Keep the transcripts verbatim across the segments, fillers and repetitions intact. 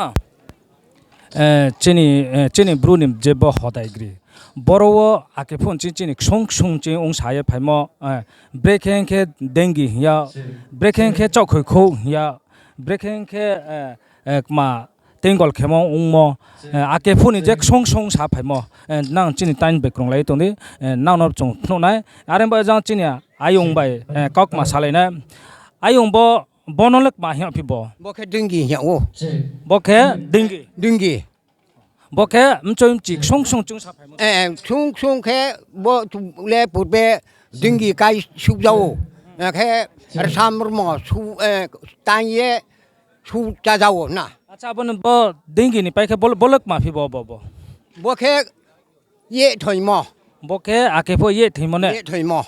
Eh, chini, eh, chini Bru ni je bo hodai gri. Boro wo ake phuh chini, chini ksung ksung chini ongsa ye phaimo, eh, brekhe khe dengi hing ya, brekhe khe chaohkhoi khou hing ya, brekhe khe, eh, eh, kma tengol khemo ongmo, eh, ake phuh ni je ksung ksung sa phaimo, eh, nang chini time bai krunglai tong di, eh, nang no chung phnuh nai. Are bo jang chini ayong bai, eh, kaukma salai nai. Ayong bo, bo no le kma hing ya phi bo? Bo khe dengi hing ya ou. Bo khe dengi. Dengi. Bo khe mchoi mchi ksung ksung chung sa phaimo. Eh, ksung ksung khe bo le purbe dengi kai suh ja ou. Khe rsam rmo su, eh, tang ye su cha ja ou na. Acha, abo ni bo dengi ni pai khe bo, bo le kma phi bo, bo, bo? Bo khe ye thoimo. Bo khe ake phuh ye thoimo ne? Ye thoimo.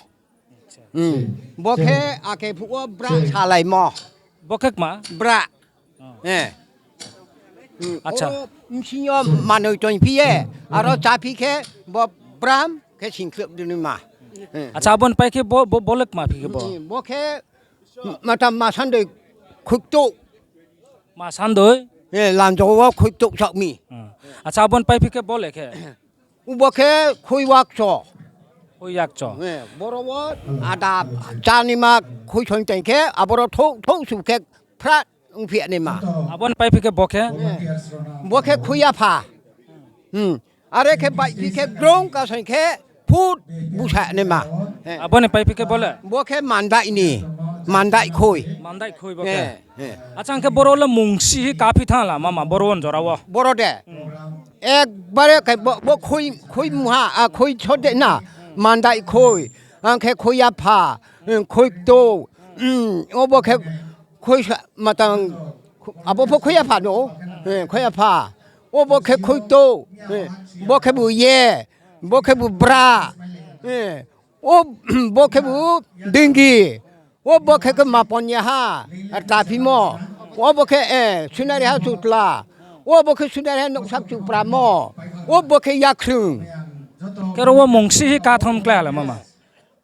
Hmm. Bo khe ake phuh wo bra salaimo. Bo khe kma? Bra. Eh. Hmm. Acha. Oro bsing yo manoi toing phi ye, aro chá phi khe bo bram khe singkhlep di ni ma. Acha, abo ni pai khe bo, bo, bo le kma phi khe bo? Hmm, bo khe mata masandoi khuiktou. Masandoi? Eh, lanjo wo khuiktou saoh mi. Hmm. Acha, abo ni pai phi khe bo le khe? Ubo khe khui wakcho. Khui yakcho. Eh, boro wo ada chá ni ma khui soing tang khe, aboro thouh thouh su khe phrat ongphi ya ni ma. Abo ni pai phi khe bo khe? Eh, bo khe khui yapha. Hmm. Are khe baihphi khe grong kasoing khe phut busa ni ma. Eh. Abo ni pai phi khe bo le? Bo khe mandai ni, mandai khui. Mandai khui bo khe. Eh. Acha, hing khe boro le mungsi hi kaphi thanng la mama, boro wo jora wo? Boro de. Ekbare khe bo, bo khui, khui mungha, a, khui sode na, mandai khui, ang khe khui yapha, khui ktou, obo khe khui sa, matang, abo pho khui yapha no, khui yapha, obo khe khui ktou, bo khe bu ye, bo khe bu bra, O, bo khebu dingi. O, bo khe khe mapon ya ha, rta phimo. O, bo khe, e, sunari ha chutla. O, bo khe sunari ha nouhsak chupramo. O, bo khe yakhroing. Khe ro wo mung si hi katham klái ha la mama?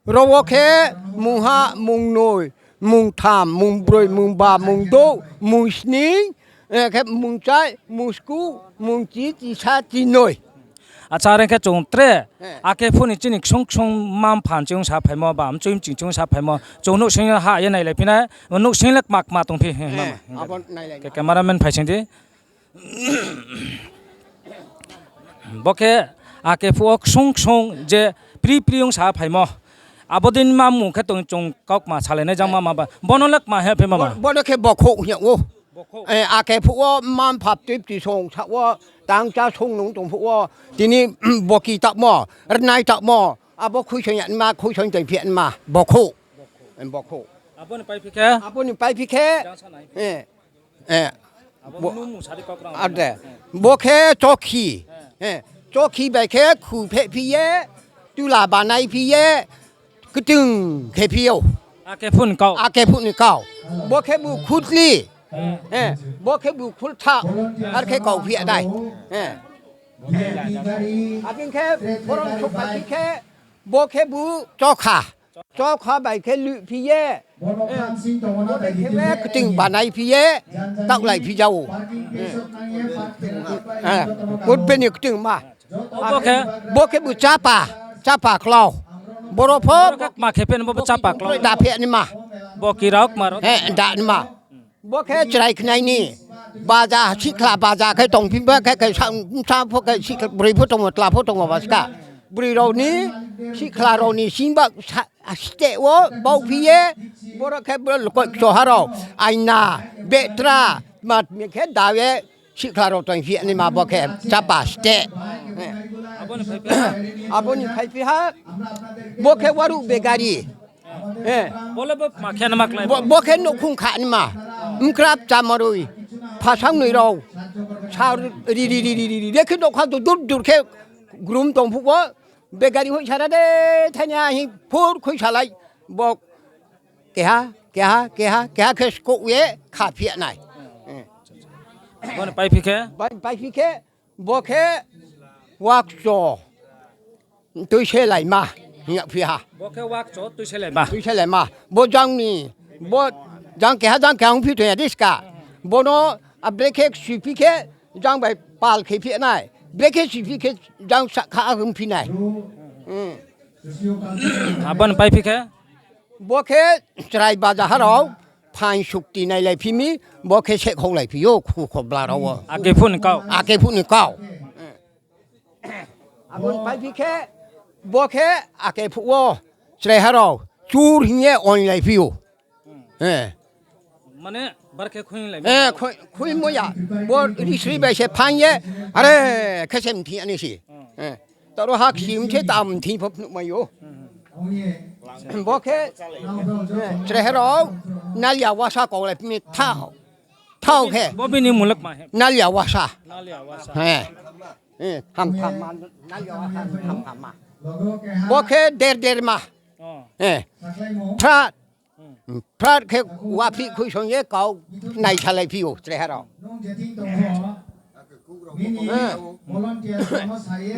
Ro wo khe mungha, mungnoi, mungtham, mungbroi, mungba, mungdouh, mungsning, e, khe mungchai, mungskuh, mungchi, chisa, chinoi. Acha, are khe chung tre, akhe phuh ni chini ksung ksung mma mpha ni ching sa phaimo ba, mchui mching ching sa phaimo, chung nouhsing ha ye nailai phi nai, nouhsing le kma kma tong phi, mama. Khe cameraman phai sing di. Bo khe akhe phuh wo ksung ksung je pri pri ong sa phaimo. Abo dei ni ma mung khe tong chung kaukma salai nai jang mama ba. Bo no le kma hing phi mama? Bo no khe bokhouh hing ou. E, akhe phuh wo mma mpha tui pti song sa wo tang chá song nung tong phuh wo. Tini boki taohmo, rnai taohmo, abo khuisoing ya nma, khuisoing tei phi ya nma, bokhouh. Bokhouh. Abo ni pai phi khe? Abo ni pai phi khe? Bo khe chokhi. Chokhi bai khe khu pheh phi ye, tula banai phi ye, kting khe phi ou. Akhe phuh ni kau. Bo khe bu khutli. Bo khe bu khultha. Ar khe kau phi ya dai. Abing khe boron sokha phi khe, bo khe bu chokha. Chokha bai khe luh phi ye. Bo khe kting banai phi ye, taohlai phi ja ou. Bo bini kting ma. Bo khe bu chapa, chapa klau. Boro pho ma khe phen bo chapa klau. Da phi ya nma. Bo ki rao kma rao. Da nma. Bo khe chrai khnai ni. Baja sihkhla baja khe tong phi ba khe, khe sa, sa pho khe sihkhla broi pho tongmo, tla pho tongmo ba ska. Broi rao ni, sihkhla rao ni sing ba steh wo bau phi ye, boro khe boro koi kchoha rao, aina, betra, ma khe da ye, sihkhla rao tong phi ya nma bo khe chapa steh. Abo ni phai phi ha, bo khe waruh begari. Bo khe nouhkhong kha nma. Mkrap chamaroi, phasangnoi rao, sa ri ri ri ri ri ri khe nougkha dur dur khe grum tong phuh wo, begari hoih sara de, thaini ha hing phur khui salai, bo keha keha keha keha khe skouh ye kha phi ya nai. Bo ni pai phi khe? Pai phi khe, bo khe wakcho tuiselaima hing ya phi ha. Tuiselaima. Bo jang ni, bo jang keha jang keha ongphi tong ya di ska. Bo no A brekhe siphi khe jang bai pal khe phi nai. Brekhe siphi khe jang sahka a hingphi nai. Abo ni paiphi khe? Bo khe chrai baja ha rao phaing sukti nailaiphi mi, bo khe sehkhaulaiphi ou khu khobla rao wo. Ake phuh ni kau. Ake phuh ni kau. Abo ni paiphi khe, bo khe ake phuh wo chraiha rao chur hing ye onlaiphi ou. Mane, bar khe khuilaimo. Khuimo ya. Bo risri bai se phaing ye, are, khe se mthi ani se. Taro ha kchim se ta mthi pho phnuh mai ou. Bo khe, chrehe rao, nalia wasa kaulai mi thao. Thao khe. Bo bini muluk ma he. Nalia wasa. Nalia wasa. Ham tham ma, nalia wasa ham tham ma. Bo khe der der ma. Phrat, phrat khe waphih khuisong ye kau naisalaiphi ou chreha rao.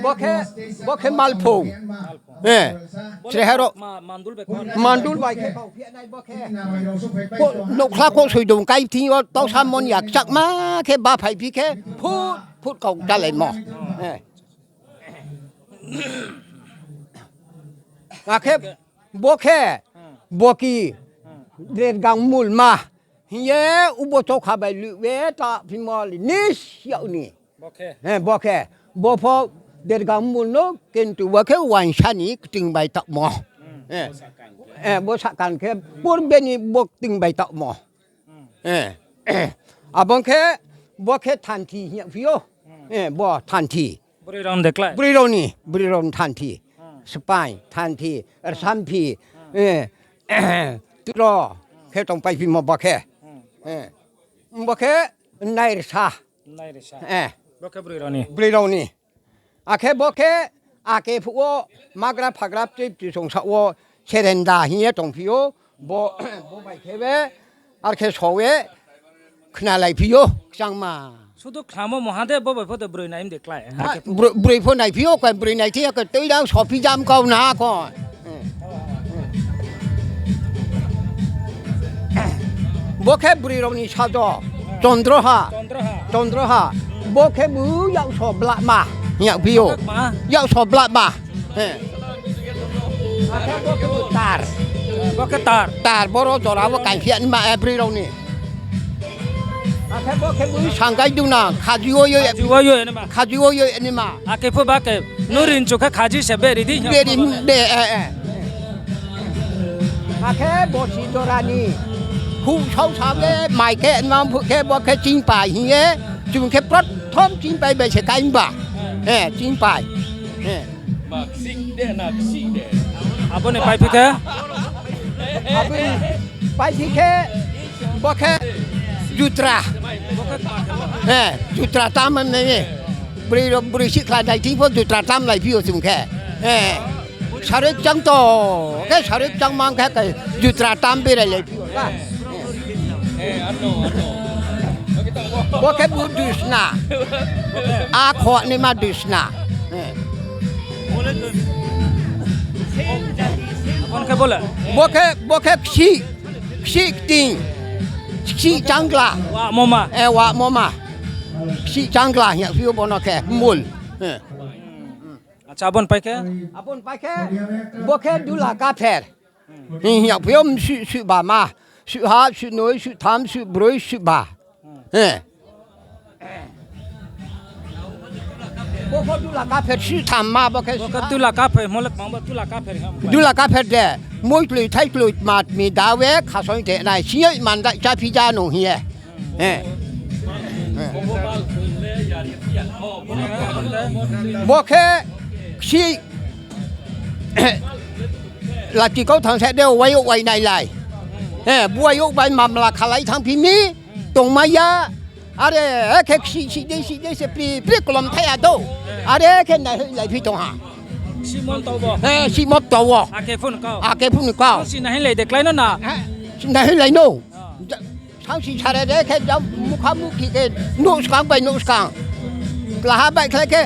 Bo khe, bo khe malphung. Chreha rao. Mandul bai khe kau phi nai bo khe. Nouhkhla kho soidong kai thing yo tausa mon ya kchakma khe baphaiphi khe phut phut kau chalaimo. Akhe bo khe, bo ki, dergang mulma hing ye ubo chokha bai luh ye ta phimo le nis yag ni. Bo khe, bo pho dergang mul no, kintu bo khe uaingsa ni kting bai taohmo. Bo sahkan khe purbe ni bo kting bai taohmo. Abo khe, bo khe thanthi hing yagphi ou. Bo thanthi. Broi rao ni thanthi. Spai thanthi, rsamphi, turo khe tongpaiphimo bo khe. Bo khe nai rsa. Broi rao ni. Akhe bo khe ake phuh wo magra phagra ptui ptui songsa wo serenda hing ye tongphi ou, bo bai khe be, ar khe so ye khnalaiphi ou, kchangma. Sudu khlamo maha de, bo bai pho de broi nai de klái. Broi pho naiphi ou, khe broi nai thing ya khe tuirang sophi jam kau na kho. Bo khe broi rao ni sajo, Chondroha. Chondroha. Bo khe bu yakso blama hing yagphi ou. Yakso blama. Akhe bo khe bu tar. Tar, boro jora wo kaiphi ya nima, broi rao ni. Akhe bo khe bu sangkai duna, khaji wo yo, khaji wo yo nima. Ake pho ba khe, no rinchu khe khaji se beri di. Akhe bosi jora ni, huh sao sa le, mai khe nma phuh khe bo khe chingpai hing ye, chung khe prothom chingpai bai se kainba. Chingpai. Abo ni paiphi khe? Abo ni paiphi khe, bo khe jutra. Jutra tam nai ye. Broi rao, broi sihkhla nai thing pho jutra tamlaiphi ou chung khe. Saroi kchang to, khe saroi kchang mang khe, khe jutra tam berailai. Bo khe bu dusna. Akho naima dusna. Bo khe, bo khe ksih, ksih kting, ksih changla. Wahmo ma. Ksih changla hing yagphi ou bo no khe mul. Acha, abo ni pai khe? Abo ni pai khe, bo khe dula kapher. Hing yagphi ou msuh, suh ba ma. Suh ha, suh noi, suh tham, suh broi, suh ba. Bo khe dula kapher, suh tham ma bo khe. Bo khe dula kapher, mole kmang bo dula kapher. Dula kapher de, moi kloi thai kloi tma tmi da ye, khasong te nai, sing ye mandai chaphi ja no hing ye. Bo khe ksih, lachi kau thang se de, wai yag wai nailai. Buai yag bai mamla khalai thangphi mi, tongmai ya, are khe ksih sih dei sih dei se pri pri klom thai ya dou. Are khe naihoihlaiphi tong ha. Sihmo tau wo. Ake phuh ni kau. Ake phuh ni kau. Sih naihoilai de klái no na. Naihoilai no. Sangsi sare de khe jang mukha mukhi khe nouh skang bai nouh skang. Klaha baihkhlai khe